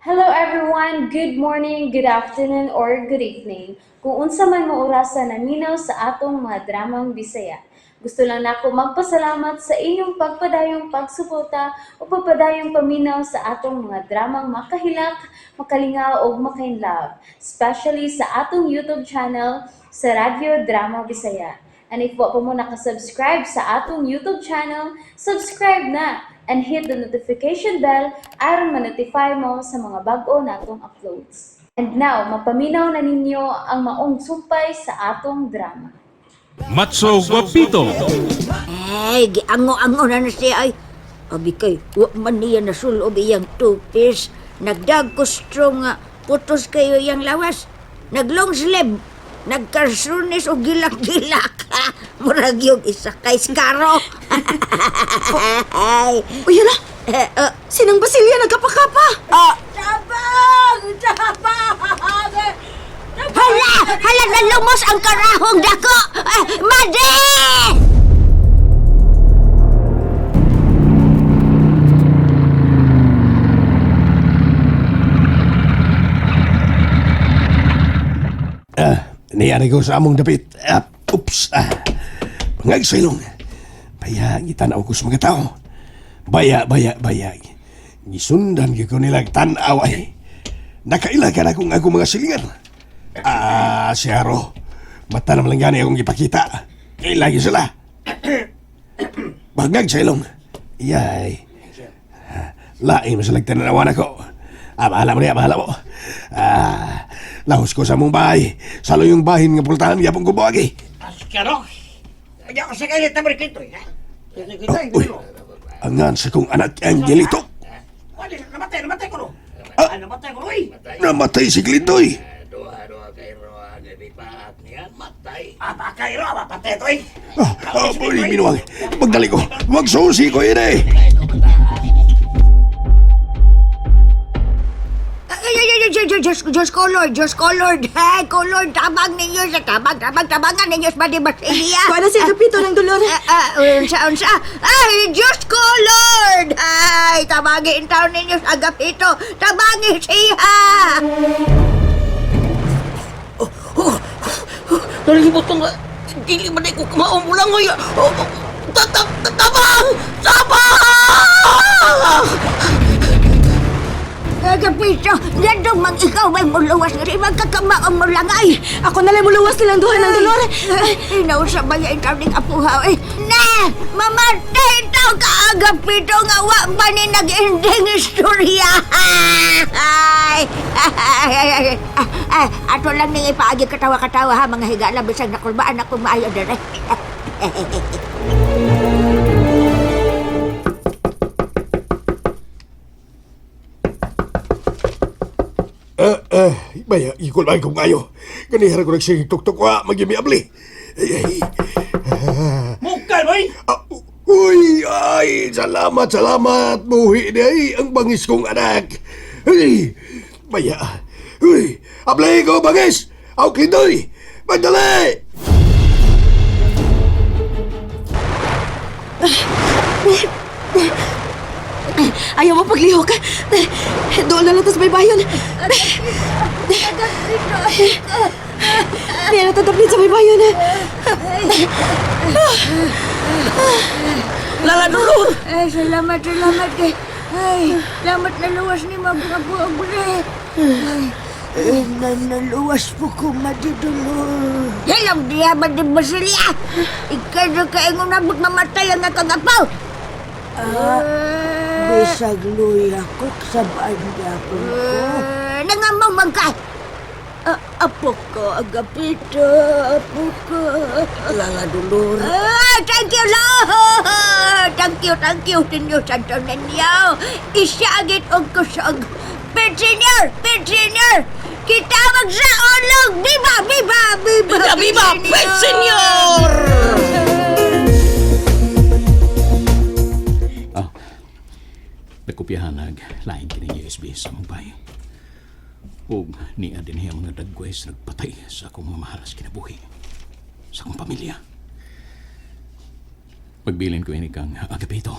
Hello everyone! Good morning, good afternoon, or good evening. Kung unsa man mo orasa naminaw sa atong mga dramang Bisaya. Gusto lang nako magpasalamat sa inyong pagpadayong pagsuporta o pagpadayong paminaw sa atong mga dramang makahilak, makalingaw ug makainlove, especially sa atong YouTube channel sa Radyo Drama Bisaya. And if wa pa mo nakasubscribe sa atong YouTube channel, subscribe na and hit the notification bell aron ma-notify mo sa mga bag-o natong uploads. And now, mapaminaw na ninyo ang maong sumpay sa atong drama. Matso Guapito. Ay, giango-ango na na siya ay. Abi kay, wa man niya nasulob iyang two-piece. Nagdag ko strong nga, putos kayo iyang lawas. Nag-long sleeve, nagkarsunis o gilak-gilak. Murag yung isa kay Skaro. Ay, Uy, hala! Sinang Basilia nagkapakapa! ah, tabang! Tabang! Hala! Hala, nalumos ang karahong dako! Ah, Madi! Ah, niyari ko sa among dapit. Ah, oops. Ah, bangag sa ilong. Baya, gitanaw ko sa mga tao. Baya, baya, baya. Gisundan gyud ko nila tanaw ay. Nakailagan akong akong mga silingan. Ah, si Haro. Mata naman lang gani akong gipakita. Kailagi sila. Bangag sa ilong. Iyay. Lain mo sa tinanawan ako. Ah, bahala mo niya, bahala mo. Ah, lahos ko sa mong bahay. Sa yung bahin nga pultahan, yapong ko buwagi. Askaro. Kaya ko sa kayo tamar kito. Ha? Oh, uy, angan sa kong anak Angelito. Wala, namatay, namatay ko no. Ah. Ah, namatay ko oy. Namatay si Glindoy. Ah, bakay ro, mapatay to oy. Ah, ah, uy, minuwang. Magdali ko. Magsusi ko yun eh. Ay, ay, ay, ay, Diyos, Diyos, Diyos ko, Lord, Diyos ko, Lord. Ay, ko, Lord, tabang ninyo sa tabang, tabang, tabangan ninyo sa Madi Basilia. Kuha na si Agapito ng dolor. Ah, ah, unsa, unsa. Ay, Diyos ko, Lord! Ay, tabangin taon ninyo sa Agapito. Tabangi siya! Nalibot nga. Dili man ko kumaon mo lang oy. Tabang! Tabang! Agapito, gandong mang ikaw may muluwas nga rin, magkakamaong mo lang ay. Ako na lang muluwas nilang duha ng dolor. Ay, Inausa ba yan ikaw ning apuhaw eh? Na! Mamatay ito ka Agapito nga wa pa ni nag-ending istorya! Ay! Ay, ay, ay, ay, ato lang ning ipaagi katawa-katawa ha mga higala bisag nakulbaan ako maayo dire. Ah, ah, baya, ikulbay ko ngayo. Ganihara ko nagsigig tuktok wa, magimiabli. Ay, ay. Mukal boy. Ah, uy, ay, salamat, salamat. Buhi ni ay, ang bangis kong anak. Uy, baya. Uy, ablay ko, bangis. Aw, kindoy. Magdali! Ayaw mo paglihok. Doon na lang tas baybayon. Niya natataplit sa baybayon. Lala dulur. Ay, salamat, salamat kay. Ay, salamat naluwas ni mga pobre. Ay, ay, naluwas po ko madidulor. Yalam diya ba di Basilia? Ikaw na kaingon na mamatay ang akang apaw. Ah, Bisag luya ko sa ko. Nangamong man ka. Ah, apo ko, Agapito, apo ko. Lala dulur. Ah, thank you, Lord! Thank you, thank you, Senyor Santo Niño. Isagit og kusog. Pit Senior! Pit Senior! Kitawag sa ulog! Viva! Viva! Viva! Viva, viva, Pit Senior! Ah, nagkopyahan nag lain kining USB sa among bahay. Ug niya din ang mga dagwes nagpatay sa akong mga mahal sa kinabuhi. Sa akong pamilya. Pagbilin ko ini kang Agapito.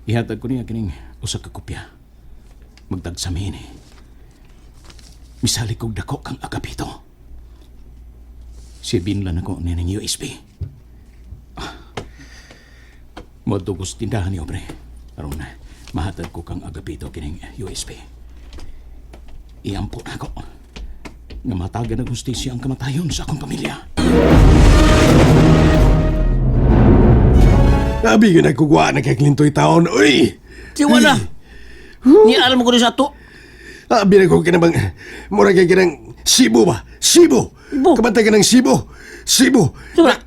Ihatag ko niya kining usa ka kopya. Magdagsamin eh. Misali kog dako kang Agapito. Si Binlan ako ni ng USB. Ah. Madugos tindahan ni Obre. Aron na, mahatag ko kang Agapito kining USB. Iampo na ako. Nga matagan ng hustisya ang kamatayon sa akong pamilya. Abi ka nagkugwa na kay Clintoy taon. Uy! Si wala. Ni alam ko rin sa ato. Abi na ko kinabang mura kay kinang Sibo ba? Sibo! Sibo. Kabantay ka ng Sibo! Sibo! Sura.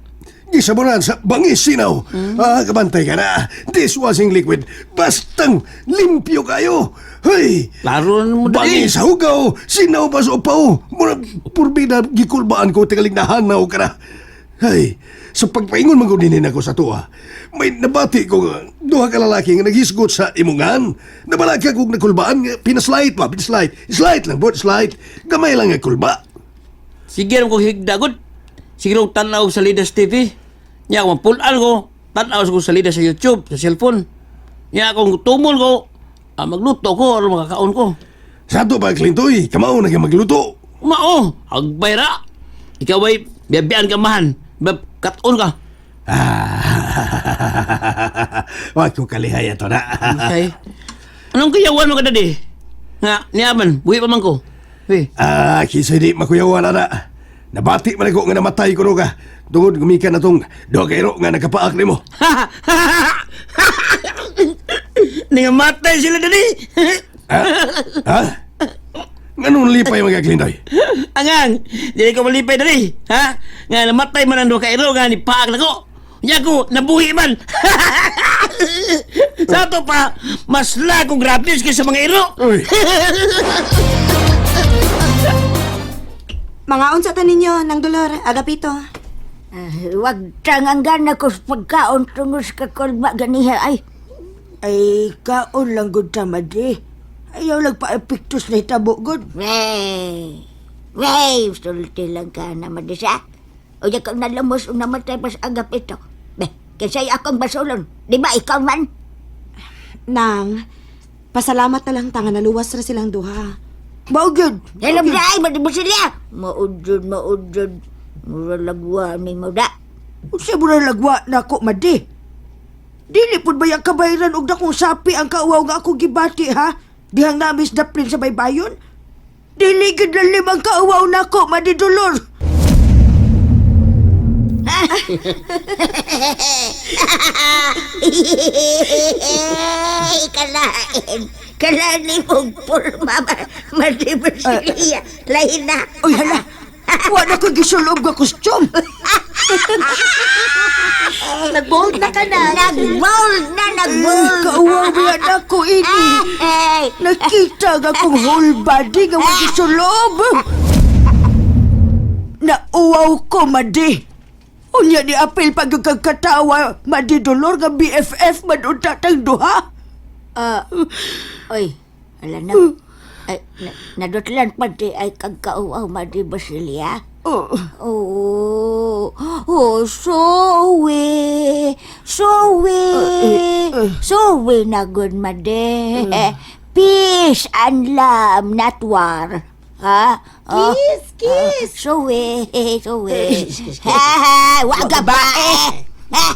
Gisabonan sa bangis sinaw. Ah, kabantay ka na. Dishwashing liquid. Bastang limpyo kayo. Hoy! Laro na mo dali. Bangis sa hugaw. Sinaw pa sa upaw. Mura purbida gikulbaan ko tingaling nahanaw ka na. Ay, sa pagpaingon man ko ninin ako sa tuwa, may nabati ko nga duha ka lalaki nga naghisgot sa imungan. Nabalaka kog nakulbaan nga pinaslight ba, pinaslight. Slide lang, bot slide. Gamay lang nga kulba. Sige ko higdagod. Sige ko tanaw sa Lidas TV. Nya ako mapulaan ko. Tanaw ko sa Lidas sa YouTube, sa cellphone. Nya akong tumol ko. Ah, magluto ko aron makakaon ko. Sa ato pa, Clintoy, kamao na ka magluto. Mao, hagbay ra. Ikaw ay biyabiyaan ka mahan. Katon ka. Ah, wa ko kalihaya to na. Okay. Anong kuyawan mo ka dadi? Nga, niyaman, buhi pa man ko. Uy, Ah, kinsa di makuyawan ana. Nabati man ako nga namatay kuno ka. Tungod gumikan na tong duha ka iro nga nakapaak nimo. Ningamatay sila dadi. Ha? Nganong lipay mga Clintoy? Angang, dili ko malipay dali. Ha? Nga namatay man ang duha ka iro nga ni paak nako. Nya ko nabuhi man. Sa ato pa, mas la kong grabis kaysa mga iro. Uy. Mga unsa ta ninyo ng dolor, Agapito. Ah, wag tanganggan ako sa pagkaon tungod sa kakulba ganiha ay. Ay, kaon lang gud ta, Madi. Ayaw lang pa-epektos na hitabo gud. Wey! Wey! Sulti lang ka na madisa. O di kang nalamos o namatay pa sa Agapito. Be, kasi akong basulon. Di ba ikaw man? Nang, pasalamat na lang ta nga naluwas ra silang duha. Mao gyud. Hello, na ay, madibusilya! Maudjod, maudjod. Mura lagwa ni mo da. Unsa mo na lagwa nako, Madi? Dili pud ba yang kabayran og dakong sapi ang kauwaw nga ako gibati ha? Dihang namis daplin sa baybayon? Dili gyud lalim ang kauwaw nako, Madi Dolor. Kalain. Kalain mong purma. Madibusilya. Lain na. Uy, hala. Wa na ko gisulob nga kostyum. Nag-bold na ka na. Nag-bold na, nag-bold. Kauwaw ba yan ako ini? Ay, Nakita nga kong whole body nga wa gisulob. Nauwaw ko, Madi. Unya ni Apil pag kag katawa, Madi Dolor nga BFF man unta tang duha. Ah, oy, ala na. Ay, na, nadutlan pa di ay kagkauaw, Madi Basilia. Oh. Oh, oh, sowe, sowe, sowe na good made. Peace and love, not war. Ha? Oh, Kiss, kiss. Sowe, sowe. Ha ha, waga ba? Eh. Ha?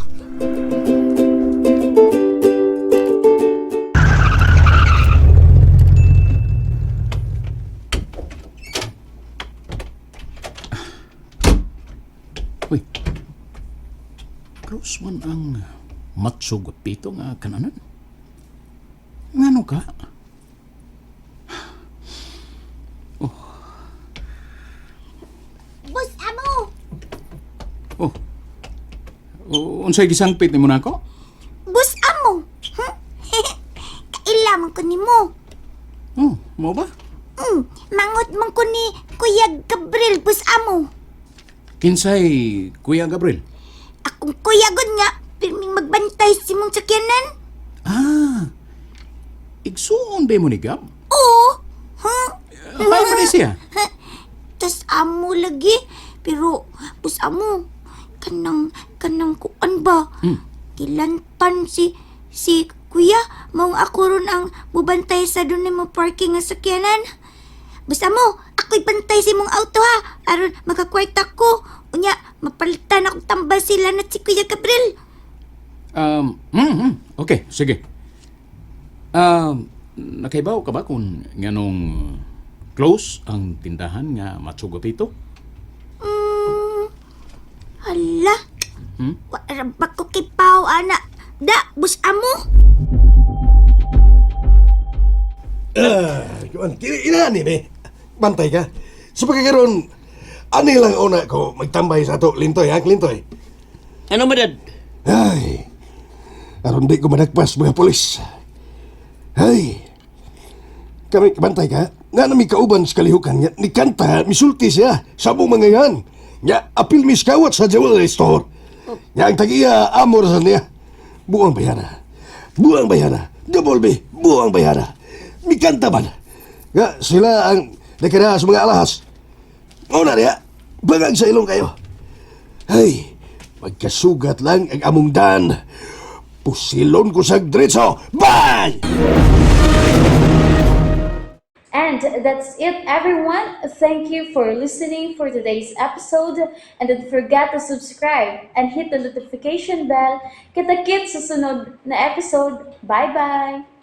Uy. Cross man ang matsog pito nga kananan. Ngano ka? Boss, amo. Oh. Unsay gisangpit nimo nako? Boss, amo. Huh? Kailaman ko ni mo. Oh, mo ba? Mangot man ko ni Kuya Gabriel, boss amo. Kinsay Kuya Gabriel? Akong kuya gud nga, pirming magbantay si mong sakyanan. Ah. Igsuon ba mo ni Gab? Oo. Huh? Kaya mo ni siya. Tas amo lagi. Pero, boss amo, kanang, kanang kuan ba? Gilantan si, si Kuya, maong ako ron ang mubantay sa doon mo parking nga sakyanan. Basta mo, ako'y bantay sa imong auto ha. Aron makakwarta ko. Unya, mapalitan akong tambal sila na si Kuya Gabriel. Okay, sige. Nakaibaw ka ba kung nganong close ang tindahan nga Macho Guapito? Hala. Wa ra ba ko kipaw, ana. Da, bus amo. Ah, kuan, kini ina ni be. Bantay ka. Sa pagkakaroon, ani lang una ko magtambay sa ato, Lintoy, ha, Lintoy? Ano ba, Dad? Ay, aron di ko managpas mga polis. Ay, kami kabantay ka, nga nami kauban sa kalihukan nga, ni kanta, misulti siya, sa among mga yan. Nga, apil miskawat sa jewelry store. Nga ang tagiya, amor sa niya. Buang bayana, buang bayana, double B, buang bayana. Mikanta man. Nga, sila ang nakira sa mga alahas. Una niya, bangag sa ilong kayo. Ay, magkasugat lang ang among dan. Pusilon ko sa diretso. Bang! And that's it, everyone. Thank you for listening for today's episode. And don't forget to subscribe and hit the notification bell. Kita-kits sa sunod na episode. Bye-bye!